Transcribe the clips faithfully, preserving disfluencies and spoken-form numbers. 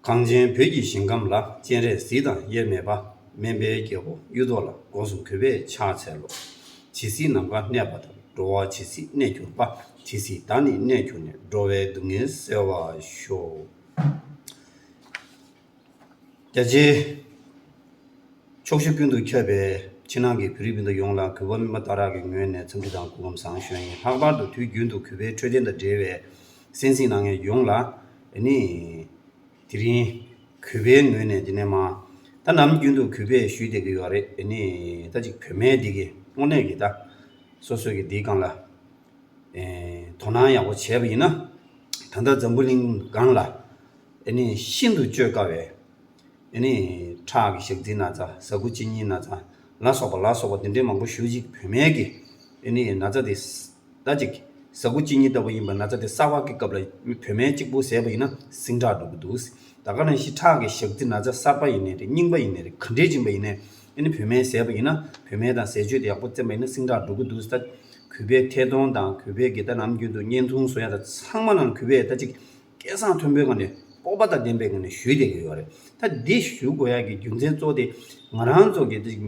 གངས་ཅན་བོད་ཀྱི་ཞིང་ཁམས་ལ། སྤྱན་རས་གཟིགས་དང་དབྱེར་མེད་པ། སྨན་པའི་རྒྱལ་པོ་གཡུ་ཐོག་ལ། སྒོ་གསུམ་གུས་པས་ཕྱག་འཚལ་ལོ། ཇི་སྲིད་ནམ་མཁའ་གནས་པ་ལྟར། འགྲོ་བ་ཇི་སྲིད་གནས་གྱུར་པ། དེ་སྲིད་བདག་ནི་གནས་གྱུར་ནས། འགྲོ་བའི་སྡུག་བསྔལ་སེལ་བར་ཤོག། རྒྱ་ཆེའི་ཕྱོགས་བཞི་ཀུན་ཏུ་ཁྱབ་པའི་ཕྱི་ནང་གི་བོད་རིགས་སྤུན་ཟླ་ཡོངས་ལ་གུས་པ་སྨན་པ་སྟག་ར་གི་ངོས་ནས་འཚམས་འདྲི་དང་སྐུ་ཁམས་བཟང་ཞུ་ཡ་ཡིན། ལྷག་པར་དུ་དུས་རྒྱུན་དུ་གུས་པའི་འཕྲོད་བསྟེན་དང་འབྲེལ་བའི་གསན་གཟིགས་གནང་མཁན་ཡོངས་ལ་ཨ་ནི་དེ་རིང་གུས་པའི་ངོས་ནས་དེ་ནས་མ་ད་ནམ་རྒྱུན་དུ་གུས་པས་ཞུས་བསྡད་ཀྱི་ཡོད་རེད། ཨ་ནི་ད་ཅིག་བུད་མེད་འདི་གི་དངོས་གནས་ཀྱི་ད་སོ་སོ་གི་འདིའི་སྒང་ལ། ཨེ། དོ་སྣང་ཡག་པོ་བྱས་པ་ཡིན་ན། ད་ལྟ་འཛམ་བུ་གླིང་སྒང་ལ་ཨེ་ནི་ཤིན་ཏུ་བཅོས་དཀའ་བའི་ཨེ་ནི་ཁྲག་གི་ཞག་རྩི་ན་ཚ། ཟ་ཁུ་གཅིན་སྙི་ན་ཚ་ལ་སོགས་པ་ལ་སོགས་པ་འདི་འདྲའི་མང་པོ་ཞེ་ཅིག་བུད་མེད་ཀྱི་ཨེ་ནི་ན་ཚ་དེ་ད་ཅིག་ཟ་ཁུ་གཅིན་སྙི་ལྟ་བུ་ཡིན་པ། ན་ཚ་དེ་གསར་པ་གི་སྐབས་ལ་བུད་མེད་གཅིག་པུ་ཟས་པ་ཡིན་ན་ཟིང་དྲག་འགྲོ་གི་འདུག། ད་ག་ནང་བཞིན་ཁྲག་གི་ཞག་རྩི་ན་ཚ་གསར་པ་ཡིན་ནའི་རེད། རྙིང་པ་ཡིན་ནའི་རེད། ག་འདྲས་ཡིན་པ་ཡིན་ནའི་ཨེ་ནི་བུད་མེད་ཟས་པ་ཡིན་ན། བུད་མེད་དང་ཟས་སྤྱོད་དེ་ཡག་པོ་བཙེམས་པ་ཡིན་ན་ཟིང་དྲག་འགྲོ་གི་འདུག། ད་གུས་པའི་ཐད་གཏོང་དང་གུས་པའི་གི་ད་ནམ་རྒྱུན་དུ་བརྙན་ཐུང་བཟོ་ཡ་ད་ཚང་མ་ནང་གུས་པས་ད་ཅིག་སྐད་གསང་མཐོན་པོའི་ངང་ནས་སྤོབས་པ་དང་ལྡན་པའི་ངང་ནས་ཞུས་བསྡད་ཀྱི་ཡོད་རེད། ད་འདི་ཞུ་དགོས་ཡ་གི་རྒྱུ་མཚན་གཙོ་བོ་དེ་ང་རང་ཚོ་གི་ད་ཅིག་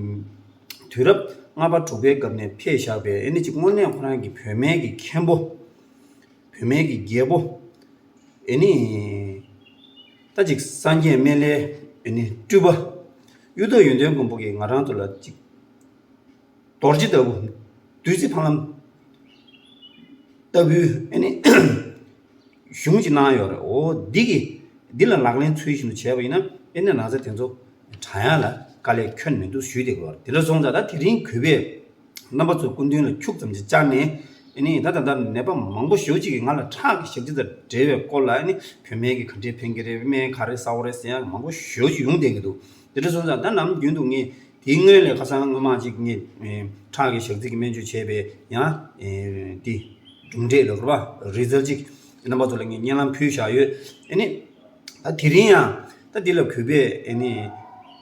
དུས་རབས་ལྔ་པ་དྲུག་པའི་སྐབས་ནས་ཕེབས་བཞག་པའི་ཨེ་ནི་ཅིག་དངོས་གནས་ཁོ་རང་གི་བུད་མེད་ཀྱི་མཁན་པོ། བུད་མེད་ཀྱི་རྒྱལ་པོ། ཨེ་ནི། ད་ཅིག་སངས་རྒྱས་སྨན་བླའི་ཨེ་ནི་སྤྲུལ་པ། གཡུ་ཐོག་ཡོན་ཏན་མགོན་པོ་གིས་ང་རང་ཚོ་ལ་ཅིག་རྡོ་རྗེ་ལྟ་བུ། བདུད་རྩི་འཕང་ལམ་ལྟ་བུའི་ཨེ་ནི་གཞུང་ཅིག་གནང་ཡོད་རེད། འོ་འདི་གི་འདི་ལ་ལག་ལེན་ཚུལ་བཞིན་དུ་བྱས་པ་ཡིན་ན་ཨེ་ནི་ན་ཚ་དེ་ཚོ་དྲག་ཡ་ལ་དཀའ་ལས་ཁྱོན་མི་འདུག་ཞུས་བསྡད་ཀྱི་ཡོད་རེད། དེ་འདྲ་སོང་ཙང་ད་དེ་རིང་གུས་པས་རྣམ་པ་ཚོའི་སྐུ་མདུན་ལ་ཁྱུག་ཙམ་ཅིག་བཅར་ནས་ཨེ་ནི་ད་ད་ད་ནད་པ་མང་པོ་ཞེ་ཅིག་གིས་ང་ལ་ཁྲག་གི་ཞག་རྩི་དང་འབྲེལ་བའི་སྐོར་ལ་ཨེ་ནི་བུད་མེད་ཀྱིས་ག་འདྲས་ཕན་གྱི་རེད། སྨན་ག་རེ་ཟ་འོ་རེད་ཟེར་ཡ་མང་པོ་ཞེ་ཅིག་ཡོང་བསྡད་ཀྱི་འདུག། དེ་འདྲ་སོང་ཙང་ད་ནམ་རྒྱུན་དུ་ངས་དེའི་སྔོན་ལ་ཁ་སང་སྔོན་མ་ཅིག་ངས་ཨེ་ཁྲག་གི་ཞག་རྩི་གི་སྨན་བཅོས་བྱས་པའི་ཡང་ཨེ་དེ་གྲུབ་འབྲས་ལབ་རེད་པ། རི་ཛལ་ཅིག་རྣམ་པ་ཚོ་ལ་ངས་སྙན་ལམ་ཕུལ་བཞག་ཡོད། ཨེ་ནི། ད་དེ་རིང་ཡང་ད་འདི་ལ་གུས་པས་ཨེ་ནི།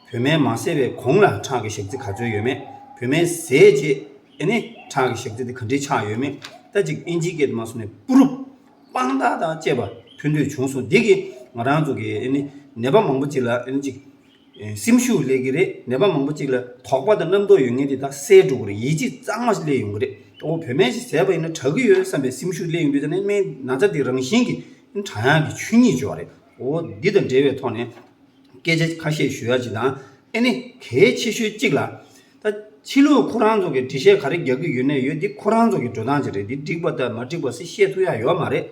བུད་མེད་མ་བསད་པའི་གོང་ལ་ཁྲག་གི་ཞག་རྩི་ག་ཚོད་ཡོད་མེད། བུད་མེད་བཟས་རྗེས་ཨེ་ནི་ཁྲག་གི་ཞག་རྩི་དེ་ག་འདྲས་ཆགས་ཡོད་མེད། ད་ཅིག་ཨིན་ཇིའི་སྐད་དུ་མ་སོང་ནས་པུ་རུབ། དཔང་རྟགས་དང་བཅས་པ་ཐོན་ཐོས་བྱུང་སོང་། འདི་གིས་ང་རང་ཚོ་གི་ཨེ་ནི་ནད་པ་མང་པོ་ཅིག་ལ་ཨེ་ནི་ཅིག་སེམས་ཤུགས་སླེབས་ཀྱི་རེད། ནད་པ་མང་པོ་ཅིག་ལ་དོགས་པ་དང་རྣམ་རྟོག་ཡོད་མཁན་དེ་དག་སེལ་འགྲོ་གི་རེད། ཡིད་ཆེས་གཙང་མ་ཞིག་སླེབས་ཡོང་གི་རེད། ཨོ་བུད་མེད་ཞིག་བཟས་པ་ཡིན་ན་དྲག་གི་ཡོད་བསམ་པའི་སེམས་ཤུགས་སླེབས་ཡོང་དུས་ཙ་ནས་སྨན་ན་ཚ་དེ་རང་བཞིན་གྱིས་དྲག་ཡག་གི་ཆོས་ཉིད་ཅིག་ཡོད་རེད། ཨོ་འདི་དང་འབྲེལ་བའི་ཐོག་ནས་སྐད་ཆ་ཁ་ཤས་ཞུ་ཡ་ཅིག་དང་། ཨེ་ནི་གལ་ཆེ་ཤོས་གཅིག་ལ། ད་ཕྱི་ལུགས་ཁོ་རང་ཚོ་གི་འགྲེལ་བཤད་ག་རེ་རྒྱག་གི་ཡོད་ནའི་ཡོད། འདི་ཁོ་རང་ཚོ་གི་འགྲོ་སྟངས་ཅིག་རེད། འདི་འགྲིག་པ་དང་མ་འགྲིག་པ་ཟེར་བཤད་ཐུབ་ཡ་ཡོད་མ་རེད།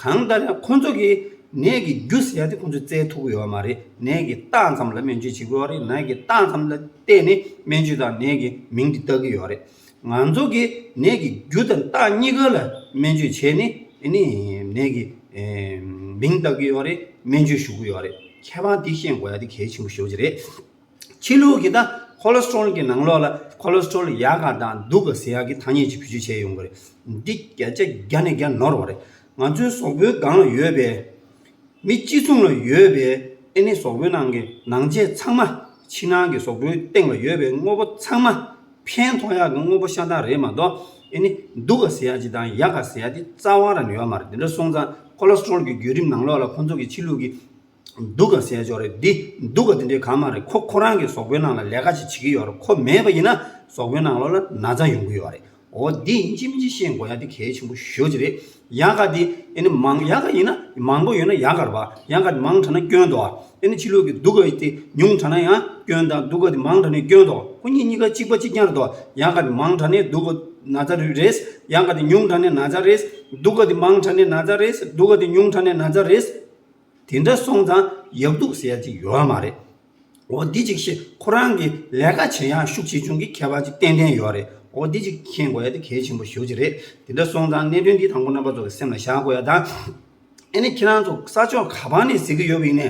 གང་ལྟར་ཡང་ཁོ་ཚོ་གི་ནད་ཀྱི་རྒྱུ་ཟེར་ཡ་དེ་ཁོ་ཚོས་བཙལ་ཐུབ་ཀྱི་ཡོད་མ་རེད། ནད་ཀྱི་རྟགས་ཙམ་ལ་སྨན་བཅོས་བྱེད་ཀྱི་ཡོད་རེད། ནད་ཀྱི་རྟགས་ཙམ་ལ་བལྟས་ནས་སྨན་བཅོས་དང་ནད་ཀྱི་མིང་དེ་བཏགས་ཀྱི་ཡོད་རེད། ང་ཚོ་གི་ནད་ཀྱི་རྒྱུ་དང་རྟགས་གཉིས་ཀ་ལ་སྨན་བཅོས་བྱས་ནས་ཨེ་ནི་ནད་ཀྱི་ཨེ་མིང་བཏགས་ཀྱི་ཡོད་རེད། སྨན་བཅོས་ཞུ་གི་ཡོད་རེད། ཁྱད་པར་འདི་ཤེས་དགོས་ཡ་དེ་གལ་ཆེན་པོ་ཞེ་པོ་ཅིག་རེད། ཕྱི་ལུགས་ཀྱི་ད་ཁོ་ལེ་སི་ཊོ་རོལ་གྱི་ནང་ལོགས་ལ་ཁོ་ལེ་སི་ཊོ་རོལ་ཡག་ག་དང་སྡུག་ག་ཟེར་ཡག་གི་ཐ་སྙད་ཅིག་བེད་སྤྱོད་བྱས་ཡོང་གི་རེད། འདི་བརྒྱ་ཆ་བརྒྱ་ནས་བརྒྱ་ནོར་བ་རེད། ང་ཚོའི་གཟུགས་པོའི་སྒང་ལ་ཡོད་པའི་མི་སྤྱི་མཚུངས་ལ་ཡོད་པའི་ཨེ་ནི་གཟུགས་པོའི་ནང་གི་ནང་ཆས་ཚང་མ། ཕྱི་ནང་གི་གཟུགས་པོའི་སྟེང་ལ་ཡོད་པའི་དངོས་པོ་ཚང་མ་ཕན་ཐོགས་ཡག་གི་དངོས་པོ་ཤ་སྟག་རེད་མ་གཏོགས། ཨེ་ནི་སྡུག་ག་ཟེར་ཡག་ཅིག་དང་ཡག་ག་ཟེར་ཡག་དེ་རྩ་བ་རང་ཡོད་མ་རེད། དེ་འདྲ་སོང་ཙང་ཁོ་ལེ་སི་ཊོ་རོལ་གྱི་བརྒྱུད་རིམ་ནང་ལོགས་ལ་ཁོ་ཚོ་གི་ཕྱི་ལུགས་ཀྱི་སྡུག་ག་ཟེར་ཡག་ཅིག་ཡོད་རེད། འདི་སྡུག་ག་དེ་འདྲའི་གང་མ་རེད། ཁོ་ཁོ་རང་གི་གཟུགས་པོའི་ནང་ལ་ལས་ཀ་ཅིག་བྱེད་ཀྱི་ཡོད་རེད། ཁོ་མེད་པ་ཡིན་ན་གཟུགས་པོའི་ནང་ལོགས་ལ་ན་ཚ་ཡོང་གི་ཡོད་རེད། འོ་འདི་ཡིན་གཅིག་མིན་གཅིག་ཤེས་དགོས་ཡ་དེ་གལ་ཆེན་པོ་ཞེ་པོ་ཅིག་རེད། ཡག་ག་དེ་ཨེ་ནི་མང་ཡག་ག་ཡིན་ན་མང་པོ་ཡོད་ན་ཡག་ག་རེད་པ། ཡག་ག་དེ་མང་དྲགས་ན་སྐྱོན་འདུག་ཨ། ཨེ་ནི་ཕྱི་ལུགས་ཀྱི་སྡུག་ག་དེ་ཉུང་དྲགས་ན་ཡང་སྐྱོན་དང་སྡུག་ག་དེ་མང་དྲགས་ན་སྐྱོན་འདུག། ཁོ་གཉིས་གཉིས་ཀ་གཅིག་པ་གཅིག་རྐྱང་རེད་དོ། ཡག་ག་དེ་མང་དྲགས་ན་སྡུག་ག་ན་ཚ་རེད། ཡག་ག་དེ་ཉུང་དྲགས་ན་ན་ཚ་རེད། སྡུག་ག་དེ་མང་དྲགས་ན་ན་ཚ་རེད། སྡུག་ག་དེ་ཉུང་དྲགས་ན་ན་ཚ་རེད། དེ་འདྲ་སོང་ཙང་ཡག་སྡུག་ཟེར་ཡ་ཅིག་ཡོད་མ་རེད། འོ་འདི་ཅིག་ཤེས། ཁོ་རང་གི་ལས་ཀ་བྱེད་ཡག་ཤུགས་ཆེ་ཆུང་གི་ཁྱད་པར་ཅིག་ཏན་ཏན་ཡོད་རེད། འོ་འདི་ཅིག་མཁྱེན་དགོས་ཡ་དེ་གལ་ཆེན་པོ་ཞེ་པོ་ཅིག་རེད། དེ་འདྲ་སོང་ཙང་གནད་དོན་འདི་དང་པོ་རྣམ་པ་ཚོ་གི་སེམས་ལ་བཞག་དགོས་ཡ་དང་། ཨེ་ནི་ཁྱེད་རང་ཚོ་ས་ཕྱོགས་ག་པར་ནས་གཟིགས་ཀྱི་ཡོད་པ་ཡིན་ནའི།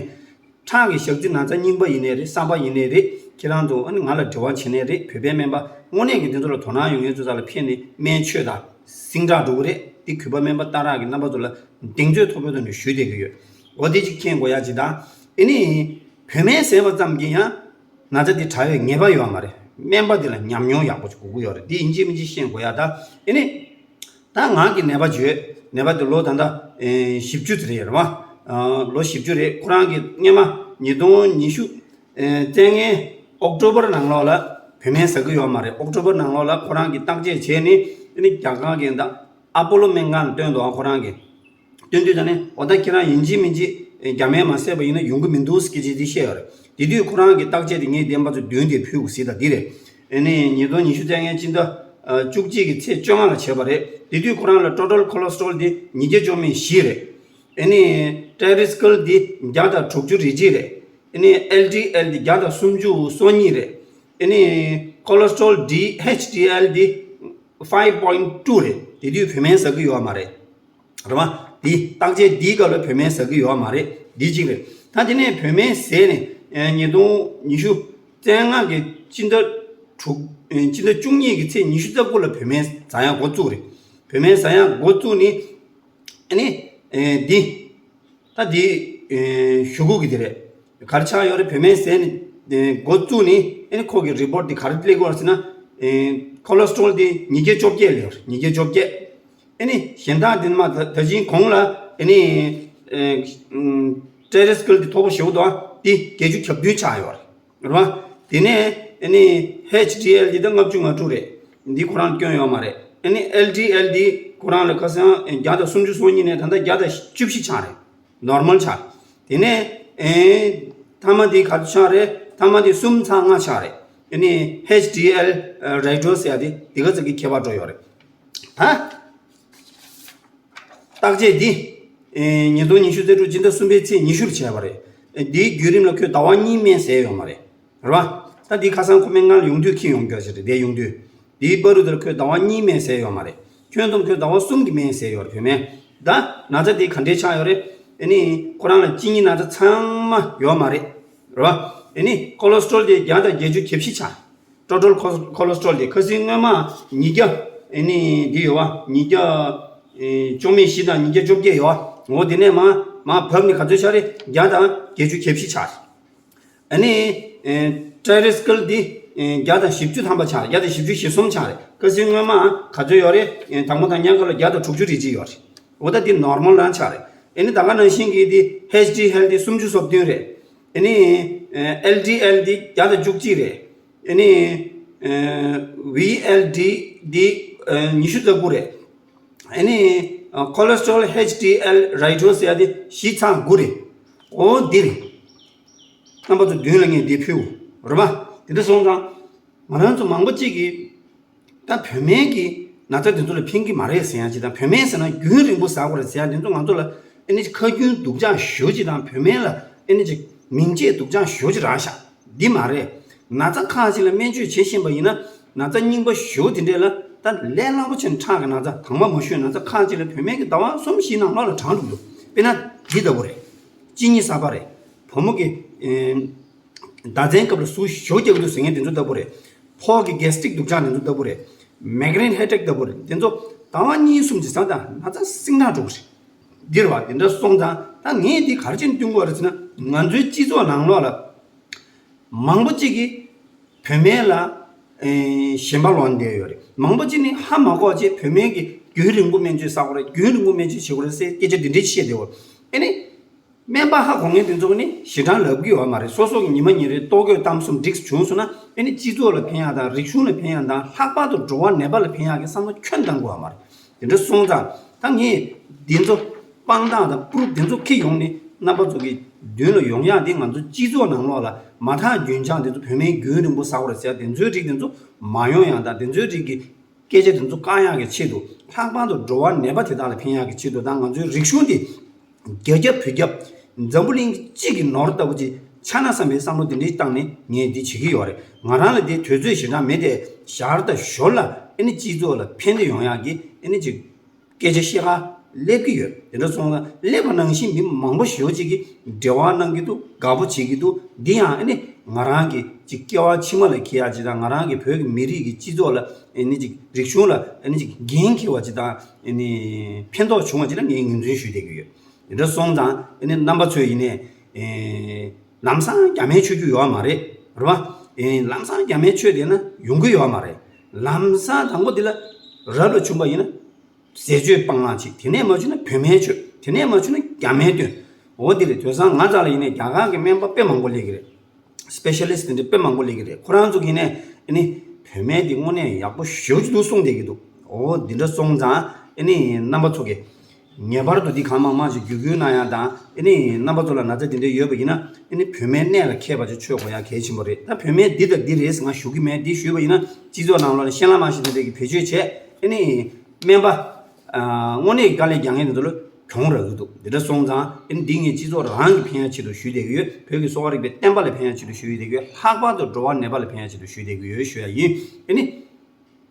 ཁྲག་གི་ཞག་རྩི་ན་ཚ་རྙིང་པ་ཡིན་ནའི་རེད། གསར་པ་ཡིན་ནའི་རེད། ཁྱེད་རང་ཚོ་ཨ་ནི་ང་ལ་འབྲེལ་བ་བྱེད་ནའི་རེད། བོད་པའི་སྨན་པ་དངོས་གནས་ཀྱི་འདི་ཚོ་ལ་དོ་སྣང་ཡོད་མཁན་ཚོ་ས་ལ་ཕེབས་ནས་སྨན་མཆོད་དང་། ཟིང་དྲག་འགྲོ་གི་རེད། འདི་གུས་པ་སྨན་པ་སྟག་ར་གི་རྣམ་པ་ཚོ་ལ་གདེང་ཚོད་མཐོ་པོའི་ཐོག་ནས་ཞུས་བསྡད་ཀྱི་ཡོད། འོ་འདི་གཅིག་མཁྱེན་དགོས་ཡ་གཅིག་དང་། ཨེ་ནི། བུད་མེད་བཟས་པ་ཙམ་གྱིས་ཡང་ན་ཚ་འདི་དྲག་པའི་ངེས་པ་ཡོད་མ་རེད། སྨན་པ་འདི་ལ་ཉམས་མྱོང་ཡག་པོ་ཅིག་དགོས་ཀྱི་ཡོད་རེད། འདི་ཡིན་གཅིག་མིན་གཅིག་ཤེས་དགོས་ཡ་ད། ཨེ་ནི། ད་ང་གི་ནད་པ་བརྗོད། ནད་པ་འདི་ལོ་ད་ལྟ་ཨེ་བཞི་བཅུ་ཙམ་རེད་རེད་བ། ལོ་བཞི་བཅུ་རེད། ཁོ་རང་གིས་སྔོན་མ་ཉིས་སྟོང་ཉི་ཤུ་ཨ་བཙས་ལྔའི་ཨོག་ཊོ་བར་ནང་ལོགས་ལ་བོད་སྨན་ཟ་གི་ཡོད་མ་རེད། ཨོག་ཊོ་བར་ནང་ལོགས་ལ་ཁོ་རང་གིས་བརྟག་དཔྱད་བྱས་ནས་ཨ་ནི་རྒྱ་གར་གྱི་ད་ཨ་པོ་ལོ་སྨན་ཁང་ལ་བསྟན་འདུག་ཨ་ཁོ་རང་གིས། སྟོན་དུས་ད་ནི་འོ་ད་ཁྱེད་རང་ཡིན་གཅིག་མིན་གཅིག་རྒྱ་སྨན་མ་བཟས་པ་ཡིན་ན་ཡོང་གི་མི་འདུག་སྐད་ཆ་དེ་བཤད་ཡོད་རེད། དེ་དུས་ཁོ་རང་གི་བརྟག་དཔྱད་དེ་ངས་བདེན་པ་ཚོ་མདུན་དེ་ཕུལ་དགོས་ཟེར་ད་འདི་རེད། ཨ་ནི་ཉིས་སྟོང་ཉི་ཤུ་ཙམ་ངའི་སྤྱི་ཟླ་བཅུ་གཅིག་གི་ཚེས་བཅོ་ལྔ་ལ་བྱས་པ་རེད། དེ་དུས་ཁོ་རང་ལ་ཊོ་ཊལ་ཁོ་ལེ་སི་ཊོལ་དེ་ཉིས་བརྒྱ་བཅུ་མེད་བཞི་རེད། ཨ་ནི་ཊི་རི་སི་ཀལ་དེ་བརྒྱ་དང་དྲུག་ཅུ་རེ་གཅིག་རེད། ཨ་ནི་ཨེལ་ཌི་ཨེལ་དེ་བརྒྱ་དང་སུམ་ཅུ་སོ་གཉིས་རེད། ཨ་ནི་ཁོ་ལེ་སི་ཊོལ་དེ་ཨེཆ་ཌི་ཨེལ་དེ་five point two རེད། དེ་དུས་བོད་སྨན་ཟ་གི་ཡོད་མ་རེད། རེད་བ། འདི་བརྟག་དཔྱད་འདིའི་སྐབས་ལ་བོད་སྨན་ཟ་གི་ཡོད་མ་རེད། འདི་གཅིག་རེད། ད་དེ་ནས་བོད་སྨན་ཟས་ནས་ཨ་ཉིས་སྟོང་ཉི་ཤུ་ཙམ་ལྔ་གི་སྤྱི་ཟླ་དྲུག་ཨ་སྤྱི་ཟླ་བཅུ་གཉིས་ཀྱི་ཚེས་ཉི་ཤུ་རྩ་དགུ་ལ་བོད་སྨན་ཟ་ཡག་འགོ་བཙུགས་རེད། བོད་སྨན་ཟ་ཡག་འགོ་བཙུགས་ནི་ཨ་ནི་ཨ་འདི་ད་འདི་ཨ་ཞུ་དགོས་ཀྱི་དེ་རེད། ག་རེ་ཆགས་ཡོད་རེད། བོད་སྨན་ཟས་ནས་འགོ་བཙུགས་ནས་ཨ་ནི་ཁོ་གི་རི་པོར་ཊི་དེ་ག་རེ་སླེབས་ཀྱི་ཡོད་རེད་ཟེར་ན། ཨ་ཁོ་ལེ་སི་ཊོལ་དེ་ཉིས་བརྒྱ་བཅོ་བརྒྱད་སླེབས་ཡོད་རེད། ཉིས་བརྒྱ་བཅོ་བརྒྱད། ཨ་ནི་གཞན་དག་དེ་མ་ད་ད་ཅིང་གོང་ལ་ཨ་ནི་ཨ་ཨ་ཊི་རི་སི་ཀལ་དེ་མཐོ་པོ་ཞེ་པོ་འདུག་ཨ་དེ་བརྒྱད་ཅུ་གྱ་བདུན་ཆགས་ཡོད་རེད། རེད་བ། དེ་ནས་ཨ་ནི་ཨེཆ་ཌི་ཨེལ་དེ་ད་ལྔ་བཅུ་ང་དྲུག་རེད། འདི་ཁོ་རང་སྐྱོན་ཡོད་མ་རེད། ཨ་ནི་ཨེལ་ཌི་ཨེལ་དེ་ཁོ་རང་ལ་ཁ་སང་བརྒྱ་དང་སུམ་ཅུ་སོ་གཉིས་ནས་ད་ལྟ་བརྒྱ་དང་བཅུ་བཞི་ཆགས་རེད། ནོར་མལ་ཆགས། དེ་ནས་ཨེ་ཐ་མ་དེ་ག་ཚོད་ཆགས་རེད། ཐ་མ་དེ་གསུམ་ཚེག་ལྔ་ཆགས་རེད། ཨ་ནི་ཨེཆ་ཌི་ཨེལ་རེ་ཌི་ཡོ་ཟེར་ཡ་དེ་དེ་ག་ཙམ་གྱི་ཁྱད་པར་འགྲོ་ཡོད་རེད། ད་བརྟག་དཔྱད་འདི་ཨེ་ཉིས་སྟོང་ཉི་ཤུ་རྩ་དྲུག་སྤྱི་ཟླ་གསུམ་པའི་ཚེས་ཉི་ཤུ་ལ་བྱས་པ་རེད། ཨེ་འདིའི་བརྒྱུད་རིམ་ལ་ཁོས་ཟླ་བ་གཉིས་སྨན་ཟས་ཡོད་མ་རེད། རེད་བ། ད་འདི་ཁ་སང་ཁོ་སྨན་ཁང་ལ་ཡོང་དུས་འཁྱེར་ཡོང་རྒྱུ་ཞིག་རེད། དེ་ཡོང་དུས་འདིའི་བར་དུ་དེར་ཁོས་ཟླ་བ་གཉིས་སྨན་ཟས་ཡོད་མ་རེད། ཁྱོན་བསྡོམས་ཁོས་ཟླ་བ་གསུམ་གྱི་སྨན་ཟས་ཡོད་རེད། བོད་སྨན། ད་ན་ཚ་འདི་ག་འདྲས་ཆགས་ཡོད་རེད། ཨ་ནི་ཁོ་རང་ལ་གཅིན་སྙི་ན་ཚ་ཚང་མ་ཡོད་མ་རེད། རེད་བ། ཨ་ནི་ཁོ་ལེ་སི་ཊོལ་དེ་བརྒྱ་དང་བརྒྱད་ཅུ་གྱ་བཞི་ཆགས། ཊོ་ཊལ་ཁོ་ཁོ་ལེ་སི་ཊོལ་དེ་ཁ་སང་སྔོན་མ་ཉིས་བརྒྱ་ཨ་ནི་འདི་ཡོད་བ། ཉིས་བརྒྱ་ཨེ་བཅོ་མེད་བཞི་དང་ཉིས་བརྒྱ་བཅོ་བརྒྱད་ཡོད་བ། འོ་དེ་ནས་མར་མར་བབས་ནས་ག་ཚོད་ཆགས་རེད། བརྒྱ་དང་བརྒྱད་ཅུ་གྱ་བཞི་ཆགས། ཨ་ནི་ཨེ་ཊི་རི་སི་ཀལ་འདི་ཨེ་བརྒྱ་དང་བཞི་བཅུ་ཐམ་པ་ཆགས་རེད། བརྒྱ་དང་བཞི་བཅུ་ཞེ་གསུམ་ཆགས་རེད། ཁ་སང་སྔོན་མ་ག་ཚོད་ཡོད་རེད། ཨེ་དང་པོ་དང་མཉམ་ག་ལ་བརྒྱ་དང་དྲུག་ཅུ་རེ་གཅིག་ཡོད་རེད། འོ་ད་འདི་ནོར་མལ་རང་ཆགས་རེད། ཨ་ནི་ད་ག་ནང་བཞིན་གྱི་འདི་ཨེཆ་ཌི་ཨེལ་འདི་སུམ་ཅུ་སོ་བདུན་རེད། ཨ་ནི་ཨེལ་ཌི་ཨེལ་འདི་བརྒྱ་དང་བཅུ་གཅིག་རེད། ཨ་ནི་ཨེ་ཝི་ཨེལ་ཌི་འདི་ཨེ་ཉི་ཤུ་རྩ་དགུ་རེད། ཨ་ནི་ཨ་ཁོ་ལེ་སི་ཊོལ་ཨེཆ་ཌི་ཨེལ་རེ་ཌི་ཡོ་ཟེར་ཡ་དེ་བཞི་ཚེག་དགུ་རེད། འོ་འདི་རེད། རྣམ་པ་ཚོ་མདུན་ལ་ངས་འདི་ཕུལ། རེད་པ། དེ་འདྲ་སོང་ཙང་ང་རང་ཚོ་མང་པོ་གཅིག་གིས་ད་བོད་སྨན་གྱིས་ན་ཚ་དེ་ཚོ་ལ་ཕན་གྱི་མ་རེད་ཟེར་ཡ་ཅིག་དང་། བོད་སྨན་ཟེར་ན་རྒྱུན་རིང་པོ་ཟ་དགོས་རེད་ཟེར་ཡ་དེ་ཚོ་ང་ཚོ་ལ་ཨ་ནི་ཁ་རྒྱུན་སྡུག་ཅག་ཞེ་པོ་ཅིག་དང་། བོད་སྨན་ལ་ཨ་ནི་ཅིག་མིང་ཆད་སྡུག་ཅག་ཞེ་པོ་ཅིག་རག་ཤག་འདི་མ་རེད། ན་ཚ་ཁག་ཅིག་ལ་སྨན་བཅོས་བྱེད་བཞིན་པ་ཡིན་ན། ན་ཚ་རྙིང་པ་ཞེ་པོ་དེ་འདྲས་ལ་ད་ལས་སླ་པོ་བྱས་ནས་དྲག་གི་ན་ཚ་དྭངས་མ་མ་ཞུ་ན་ཚ་ཁག་ཅིག་ལ་བོད་སྨན་གྱིས་ཟླ་བ་གསུམ་བཞིའི་ནང་ལོགས་ལ་དྲག་འགྲོ་གི་འདུག་དཔེར་ན་འདི་ལྟ་བུ་རེད། གཅིན་སྙི་གསར་པ་རེད། བུ་མོ་གི་ཨེ་ཟླ་མཚན་སྐབས་ལ་ཟུག་ཞེ་པོ་རྒྱག་གི་འདུག་ཟེར་མཁན་དེ་ཚོ་ལྟ་བུ་རེད། ཕོགས་ཀྱི་གེ་སི་ཊིག་སྡུག་ཅག་དེ་ཚོ་ལྟ་བུ་རེད། མའི་གྷི་རེན་ཧེ་ཌེག་ལྟ་བུ་རེད། དེ་ཚོ་ཟླ་བ་གཉིས་གསུམ་ཅིག་ཟ་དང་ན་ཚ་སྲིང་དྲགས་འགྲོ་གི་རེད། འདི་རེད་བ། དེ་འདྲ་སོང་ཙང་ད་ངས་འདི་ག་རེ་བྱས་ནས་སྟོན་དགོས་རེད་ཟེར་ན། ང་ཚོའི་སྤྱི་ཚོགས་ནང་ལོགས་ལ་མང་པོ་གཅིག་གིས་བོད་སྨན་ལ་ཨེ་ཞེན་པ་ལོག་བསྡད་ཡོད་རེད། མང་པོ་གཅིག་ནི་ཧ་མ་གོ་བྱས་བོད་སྨན་གྱིས་རྒྱུན་རིང་པོ་སྨན་བཅོས་བྱེད་དགོས་རེད། རྒྱུན་རིང་པོ་སྨན་བཅོས་བྱེད་དགོས་རེད་ཟེར་སྐད་ཆ་འདི་འདྲས་བཤད་བསྡད་ཡོད། ཨ་ནི་སྨན་པ་ཧ་གོ་མཁན་དེ་ཚོ་ནི་ཞེ་དྲག་ལབ་ཀྱི་ཡོད་མ་རེད། སོ་སོ་གི་ཉི་མ་ཉིན་རེའི་ལྟོ་གོས་གཏམ་གསུམ་འགྲིག་བྱུང་སོང་ན། ཨ་ནི་སྤྱི་ཚོགས་ལ་ཕན་ཡག་དང་། རིག་གཞུང་ལ་ཕན་ཡག་དང་། ལྷག་པར་དུ་འགྲོ་བ་ནད་པ་ལ་ཕན་ཡག་གི་བསམ་བློ་ཁྱོན་བཏང་དགོས་པ་མ་རེད། དེ་འདྲ་སོང་ཙང་ད་ངས་འདི་ཚོ་དཔང་རྟགས་དང་པུ་རུབ་དེ་ཚོ་འཁྱེར་ཡོང་ནས་རྣམ་པ་ཚོ་གི་མདུན་ལ་ཡོང་ཡག་དེ། ང་ཚོ་སྤྱི་ཚོགས་ནང་ལོགས་ལ་མ་ཐག་རྒྱུན་འཁྱོངས་དེ་ཚོ་བོད་སྨན་རྒྱུན་རིང་པོ་ཟ་དགོས་རེད་ཟེར་ཡག་དེ་ཚོའི་རིགས་དེ་ཚོ་མ་ཡོང་ཡག་དང་། དེ་ཚོའི་རིགས་ཀྱི་སྐད་ཆ་དེ་ཚོ་བཀག་ཡག་གི་ཆེད་དུ། ལྷག་པར་དུ་འགྲོ་བ་ནད་པ་དེ་དག་ལ་ཕན་ཡག་གི་ཆེད་དུ་དང་། ང་ཚོའི་རིག་གཞུང་དེ་རྒྱ་ཁྱབ་བོད་ཁྱབ་འཛམ་བུ་གླིང་གཅིག་གི་ནོར་ལྟ་བུ་ཅིག་ཆགས་ན་བསམ་པའི་བསམ་བློ་དེ་འདྲའི་བཏང་ནས་ངས་འདི་བྱེད་ཀྱི་ཡོད་རེད། ང་རང་ལ་དེ་དུས་ཚོད་ཞེ་དྲག་མེད་དེ། ཞར་དང་ཞོར་ལ་ཨ་ནི་སྤྱི་ཚོགས་ལ་ཕན་བདེ་ཡོང་ཡག་གི་ཨ་ནི་ཅིག་སྐད་ཆ་བཤད་ག་སླེབས་ཀྱི་ཡོད། དེ་འདྲ་སོང་ཙང་སླེབས་པ་ནང་བཞིན་མི་མང་པོ་ཞེ་པོ་ཅིག་གིས་འབྲེལ་བ་གནང་གི་འདུག་དགའ་པོ་བྱེད་ཀྱི་འདུག་འདི་ཡང་ཨ་ནི་ང་རང་གི་ཅིག་སྐྱེ་བ་ཕྱི་མ་ལ་འཁེལ་ཡག་ཅིག་དང་། ང་རང་གི་བོད་ཀྱི་མི་རིགས་ཀྱི་སྤྱི་ཚོགས་ལ་ཨ་ནི་ཅིག་རིག་གཞུང་ལ་ཨ་ནི་ཅིག་འགན་འཁྱེར་བ་ཅིག་དང་། ཨ་ནི་ཕན་ཐོགས་བྱུང་བ་ཅིག་ལ་ངས་ངོས་འཛིན་ཞུ་བསྡད་ཀྱི་ཡོད། དེ་འདྲ་སོང་ཙང་ཨ་ནི་རྣམ་པ་ཚོས་ཡིན་ནའི་ཨེ་ལམ་སང་རྒྱ་སྨན་མཆོད་རྒྱུ་ཡོད་མ་རེད། རེད་བ། ཨེ་ལམ་སང་རྒྱ་སྨན་མཆོད་བསྡད་ན་ཡོང་གི་ཡོད་མ་རེད། ལམ་སང་དང་པོ་འདི་ལ་རབ་ལ་བྱུང་པ་ཡིན་ན་ཟས་སྤྱོད་སྤང་བླང་ཅིག་དེ་ནས་མ་བྱུང་ན་བོད་སྨན་མཆོད། དེ་ནས་མ་བྱུང་ན་རྒྱ་སྨན་བཏོན། འོ་འདི་རེད། དེང་སང་ང་རྩ་ལ་ཡིན་ནའི་རྒྱ་གར་གྱི་སྨན་པ་དཔེ་མང་པོ་སླེབས་ཀྱི་རེད། སི་པེ་ཤ་ལི་སི་ཊི་དེ་འདྲ་དཔེ་མང་པོ་སླེབས་ཀྱི་རེད། ཁོ་རང་ཚོ་གིས་ནས་ཨ་ནི་བོད་སྨན་འདི་དངོས་གནས་ཡག་པོ་ཞེ་པོ་ཅིག་འདུག་གསུངས་བསྡད་ཀྱི་འདུག་འོ་འདི་འདྲ་སོང་ཙང་ཨ་ནི་རྣམ་པ་ཚོ་གིས་ངེས་པར་དུ་འདི་གང་མང་མང་ཞིག་བརྒྱུད་སྐུལ་གནང་ཡག་དང་། ཨ་ནི་རྣམ་པ་ཚོ་ལ་ན་ཚ་འདི་འདྲ་ཡོད་པ་ཡིན་ན་ཨ་ནི་བོད་སྨན་གནད་ལ་འཁེལ་བ་ཅིག་མཆོད་དགོས་ཡག་གལ་ཆེན་པོ་རེད། ད་བོད་སྨན་འདི་དང་འདི་རེད་ཟེར་ང་ཞུ་གི་མེད། འདི་ཞུས་པ་ཡིན་ན་སྤྱི་ཚོགས་ནང་ལོགས་ལ་གཤེན་ལྷ་མང་ཤོས་དེ་འདྲ་གིས་བེད་སྤྱོད་བྱས། ཨ་ནི་སྨན་པ་ཨ་དངོས་གནས་དཀའ་ལས་རྒྱག་མཁན་དེ་ཚོ་ལ་གྱོང་རག་གི་འདུག་འདི་འདྲ་སོང་ཙང་ཨ་ནི་འདི་ངས་སྤྱི་ཚོགས་རང་གི་ཕན་ཡག་ཆེད་དུ་ཞུས་བསྡད་ཀྱི་ཡོད། བོད་ཀྱི་གསོ་བ་རིག་པའི་བསྟན་པ་ལ་ཕན་ཡག་ཆེད་དུ་ཞུས་བསྡད་ཀྱི་ཡོད། ལྷག་པར་དུ་འགྲོ་བ་ནད་པ་ལ་ཕན་ཡག་ཆེད་དུ་ཞུས་བསྡད་ཀྱི་ཡོད་ཞུ་ཡག་ཡིན། ཨ་ནི་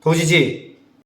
ཐུགས་རྗེ་ཆེ།